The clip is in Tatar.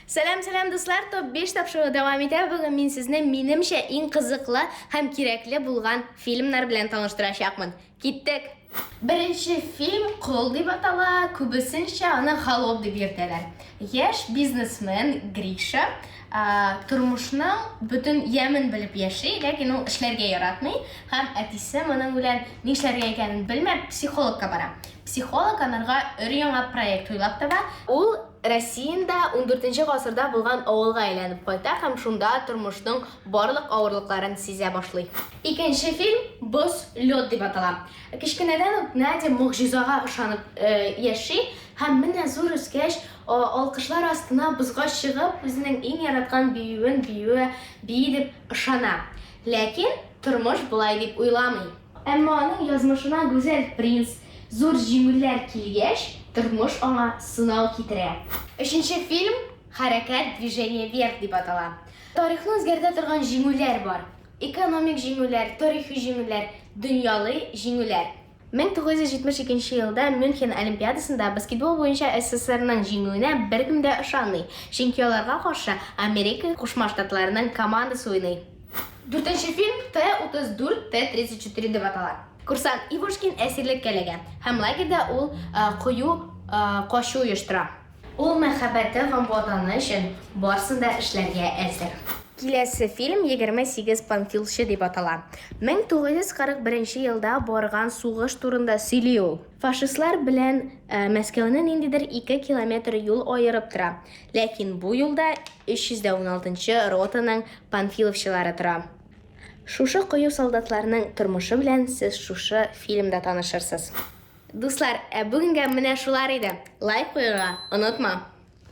Сәлам, сәлам, дуслар! Топ 5 тапшыруы дәвам итә. Бүген мин сезне минемчә иң кызыклы һәм кирәкле булган фильмнар белән таныштырачакмын. Киттек! Беренче фильм Кол дип атала, күбесенчә аны Холоп дип йөртәләр. Яшь бизнесмен Гриша тормышның бөтен ямен белеп яши, ләкин ул эшләргә яратмый һәм әтисе моның белән нишләргә икәнен белмәп, психологка бара. Психолог анарга өр-яңа проект уйлап таба. Ул Россиянда ундүртенче гасырда булган авылга әйләнеп кайта һәм шунда тормышның барлык авырлыкларын сизә башлый. Икенче фильм Боз, лед дип атала. Кечкенәдән үк Надя могҗизага ышанып яши һәм менә зур үскәч, алкышлар астына бозга чыгып, үзенең иң яраткан биюен биюе бии дип ышана. Ләкин тормыш болай дип уйламый. Әмма аның язмышына гүзәл принц, зур җиңүләр килгәч, тормыш аңа сынау китерә. Өченче фильм Хәрәкәт, Движение вверх дип атала. Тарихны үзгәртә торган җиңүләр бар. Экономик җиңүләр, тарихи җиңүләр, дөньялый җиңүләр. 1972 елда Мюнхен Олимпиадасында баскетбол буенча СССРның җиңүенә беркем дә ышанмый, чөнки аларга каршы Америка Кушма Штатларының командасы уйный. Дүртенче фильм Т-34, Т-34 дип атала. Курсант Ивушкин әсирлеккә эләгә һәм лагерьда ул кыю качу оештыра. Ул мәхәббәте һәм Ватаны өчен барысын да эшләргә әзер. Киләсе фильм 28 панфилчы дип атала. 1941 елда барган сугыш турында сөйли ул. Фашистлар белән Мәскәүне ниндидер 2 километр юл аерып тора. Ләкин бу юлда 316 нчы ротаның панфиловчылары тора. Шушы кыю солдатларның тормышы белән сез шушы фильмда танышырсыз. Дуслар, ә бүгенгә менә шулар иде. Лайк куярга онытма!